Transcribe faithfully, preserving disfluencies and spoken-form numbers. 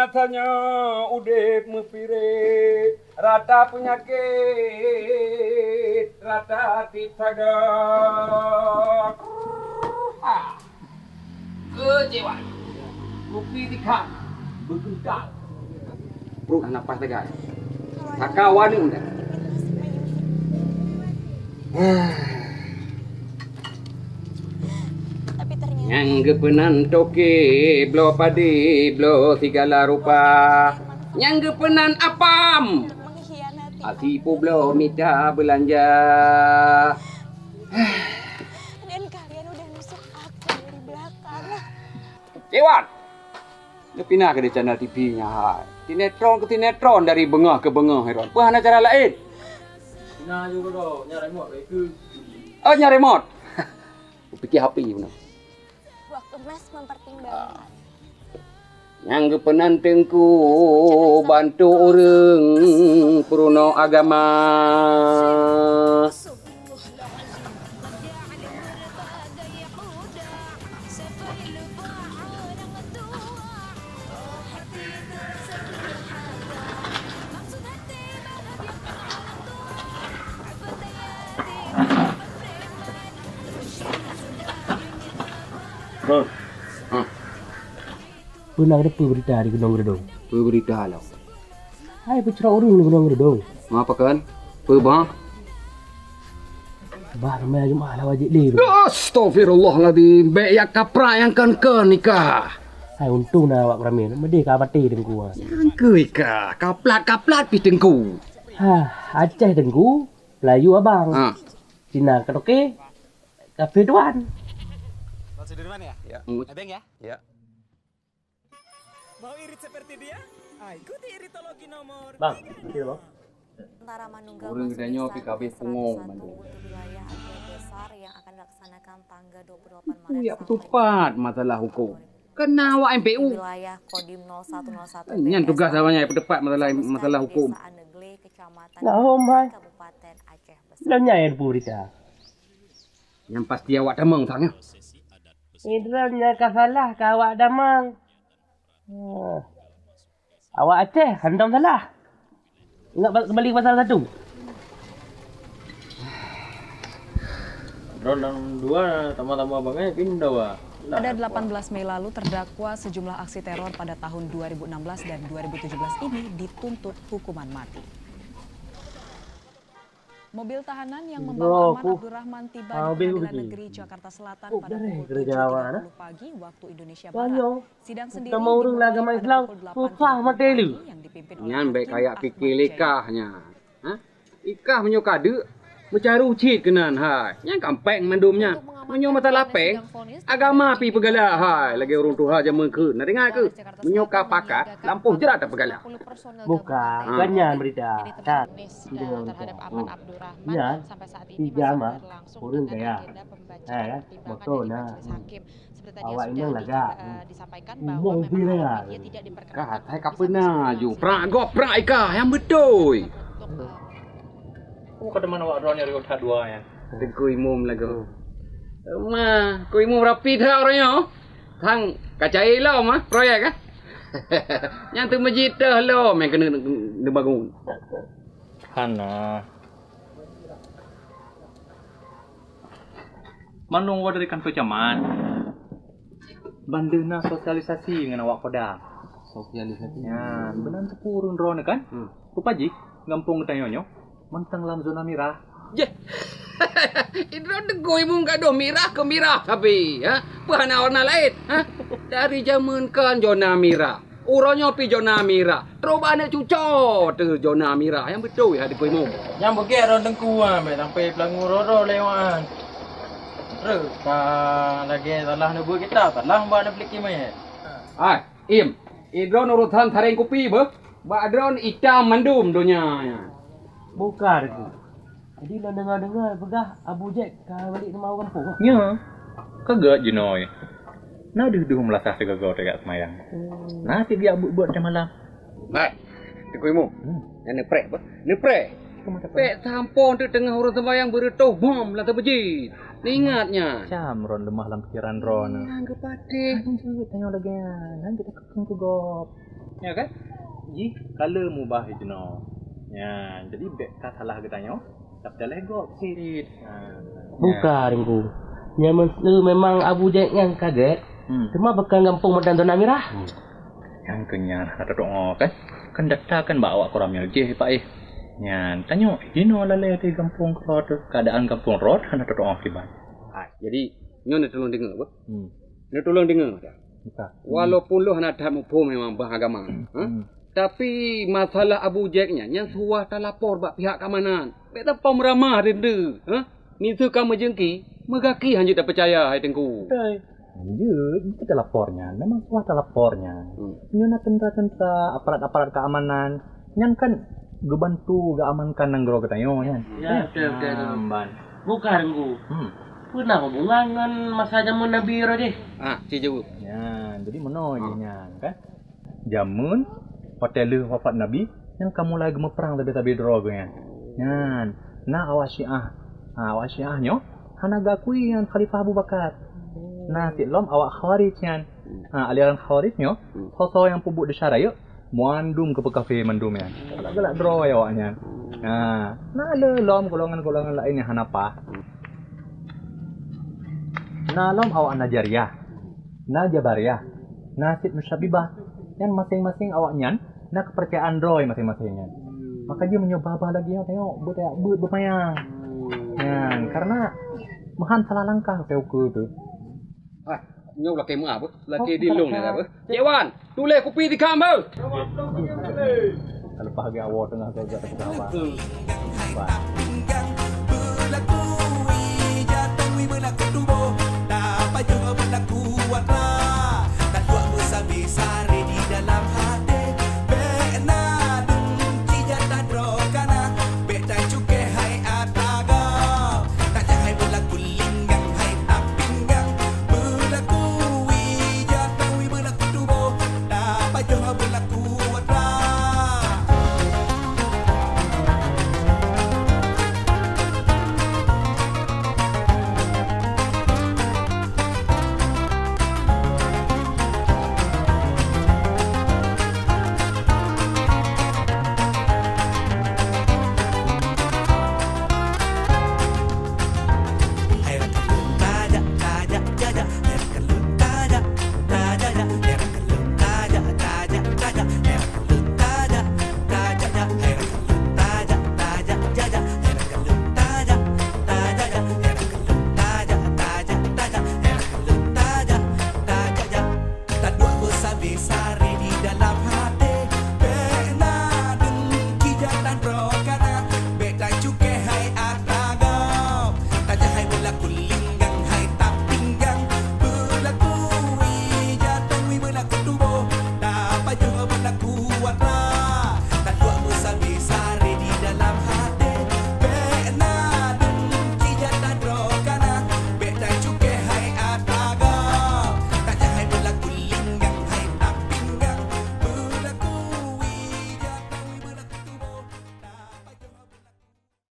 Rasanya udeb meupiréh, rata peunyakét, rata tiep saga. Ha. Keucewa. Kupi tikam. Beugeuntal. Pruet hana paih sagai. Saka waneuk dah. Tapi ternyata nyang geupeunan toke, bloe padi, bloe sigala rupa. Nyang geupeunan apam. Mengkhianati. Asi publoe mita beulanja. Dan kalian udah nusuk aku dari belakang. Iwan! Neupinah keu di channel T V nyan hai. Sinetron keu sinetron, dari beungoh keu beungoh, Iron. Peue hana cara laén? Nah, yuk, bro. Nyang remote, baik ke? Oh, nyang remote. Kupikir H P beuna. Waktu Mas mempertimbangkan. Nyang geupeunan teungku bantu ureuëng peurunoe agama. Peue na teupeue beurita di Gunong Geudong? Peue beurita lom? Hai peucrok ureuëng di Gunong Geudong. Ma pakon? Peue bah? Bah ramé Jumaah lawa jih lé. Astagfirullahaladzim, bék yak kaprak nyang kon-kon nikah. Hai untông na awak ramé, meudeh ka maté teungku. Nyang keu ikah, kaplat-kaplat pih teungku. Ha, Aceh teungku, Melayu abang. Ha. Cina katoke, kafé tuan. Bang Sudirman ya? Ya. Abang ya? Ya. Mau irit seperti dia? Ah, ikuti iritologi nomor Bang, tiga. Iya, Bang. Sementara Manunggal ureuëng masih geutanyoe bisa pih kabeh menjadi salah pungo satu bandum. Untuk wilayah agenda besar yang akan dilaksanakan tanggal dua puluh delapan Maret. Ku yak sampai peutupat masalah hukum. Kena awak M P U. Wilayah Kodim nol satu nol satu. Nyan tugas awaknyan peutupat masalah, masalah hukum. Desa Anegle, Kecamatan Nah, hom, hai. Kabupaten Aceh Besar. Lôn nyai peue beurita. Nyang pasti awak tamong sang nyoe. Idroe nyang ka salah ka awak damang. Hah. Awak Aceh hantom salah. Ingat ba-, kembali ke pasal satu. Droe nyang dua tamong-tamong bangai pindah, Wak. Pada delapan belas Mei lalu, terdakwa sejumlah aksi teror pada tahun dua ribu enam belas dan dua ribu tujuh belas ini dituntut hukuman mati. Mobil tahanan yang membawa Aman Abdurrahman tiba di Pengadilan Negeri Jakarta Selatan pada pukul tujuh tiga puluh pagi waktu Indonesia Barat. Sidang sendiri dimulai pada pukul delapan tiga puluh pagi yang dipimpin oleh Hakim Ahmad Jaya. Nyan bèk kayak pikir lekah nyan. Ha? Ikah meunyoe ka deuk, meucaru cit keunan hai. Nyan gampang mandum nyan. Meunyoe mata lapeng, agama pi peugala hai lagèe ureueng tuha jameun kheun. Na deungoe keuh? Meunyoe ka pakat, lampôh jrat tapeugala. Bukan, bukan nyan berita. Jadi, terhadap, eh, terhadap Aman Abdurrahman sampai saat ini masih berlangsung dengan agenda pembacaan pertimbangan dari Majelis Hakim. Seperti tadi sudah di, eh, disampaikan bahwa memang awalnya ia tidak diperkenankan. Ka hai ka peuna ju. Prak gob prak ikah nyang beutôi. Untuk, eh, Oh, ka teuma awak droe nyang riweuet that dua nyan. Teungku Imum lagoe. Ma, Teungku Imum rapi that uroe nyoe. Thang ka cai lom ah proyek ah. Nyang teumeujiteuh lom nyang keuneuk neubangun. Hana. Mandum woe dari kantor camat. Bandeuh na sosialisasi ngon awak Kodam. Sosialisasi? Nyan, meunan teupeu ureueng droeneuh kan? Hmm. Rupa jih gampông geutanyoe nyoe mantong lam zona mirah. Jeh. Idroe Teungku Imum gadoh mirah keu mirah sabe, ha? Peue hana warna laén, ha? Dari jameun kan zona mirah. Uroe nyoe pi zona mirah. Trok bak aneuk cuco teuh zona mirah. Nyang beutôi hai Teungku Imum. Nyang beugèt droe Teungku, ha, bèk sampai peulanggu rot-rot lé awaknyan. Trok ka lagèe salah neubeuet kitab, salah bak neupeulik manyèt. Hai, Im, idroe urosan sareng kupi beuh. Bak droe itam mandum donya nyan. Bukan, Teungku. Jadi lôn deungoe-deungoe peugah Abu Jack ka balik teuma u gampông, ha? Nyo, ka gèt jinoe. Na deuh-deuh meulasah sigoe-goe teuka seumayang. Hmm. Na cit geujak buet-buet teuh malam. Hai, Teungku Imum. Hmm. Nyan neupreh beuh? Neupreh. Bèk sampoe teuk teungoh ureueng seumayang beureutôh bom lam teumeuji. Ingat nyan. Cam droe leumah lam pikeran droe nyoe. Nyang geupatéh. Tanyoe lagèe nyan, kita keu gob. Ya kan? Jih ka le mubah jinoe. Nyan, jadi bèk ka salah geutanyoe, ka peudaléh gob cit. Ha. Bukan, Teungku. Nyan meusu memang Abu Jaid nyan ka gèt. Hmm. Teuma bukan gampông Medan Zona Mirah. Hmm. Nyang keu nyan hana tatu'oh kan? Kan data kan bak awak Koramil jih, Pak, eh. Nyan, tanyoe jinoe lalée di gampông keudroe teuh, keuadaan gampông rot hana tatu'oh kiban. Ha, jadi, nyoe neutulông deungoe, bah. Hmm. Neutulông deungoe, dah. Buka. Walaupun lôn hana that muphom memang bah agama, ha? Hmm. Tapi masalah Abu Jaid nyan, nyan suah talapor bak pihak keamanan. Bèk tapeumeramah rindu, ha? Miseue ka meujeungki, meugaki hana jeuet tapeucaya, hai Teungku. Beutôi. Jeuet, jeuet talapor nyan. Memang suah talapor nyan. Hmm. Nyoe na tentara-tentara, aparat-aparat keamanan. Nyan kan geubantu geuamankan nanggroe geutanyoe nyan. Ya, beutôi, beutôi, beutôi. Nyan ban. Bukan, Teungku. Hmm. Peue na hubungan ngon masa jameun Nabi uroe jih? Ah, ci jaweueb. Nyan, jadi meunoe jih nyan, kan? Jameun watèe lheueh wafat Nabi, nyan ka mulai geumeuprang sabe-sabe droe geuh nyan. Nyan, na awak Syiah. Ha, awak Syiah nyoe hana geuakui nyan Khalifah Abu Bakar. Na cit lom awak Khawarij nyan. Ha, aliran Khawarij nyoe, soe-soe nyang peubuet desya rayeuk, mandum keu peukafé mandum nyan. Galak-galak droe awak nyan. Ha, na le lom golongan-golongan laén nyang hana paih. Na lom awak Najariyah, na Jabariyah, na cit Musyabibah. Nyan maséng-maséng awak nyan na keupeurcayaan droe maséng-maséng nyan. Maka jih meunyoe babah lagèe nyoe, tanyoe beuet, beuet beumayang. Nyan, karena meuhan salah langkah teuh ukeue teuh. Ah, nyoe lakèe meuah beuh, lakèe dilông nyan beuh. Cek Wan, tuléh kupi tiga beuh. Ka leupah lagèe awoe teungoh geuh geupeugah apa. Ba.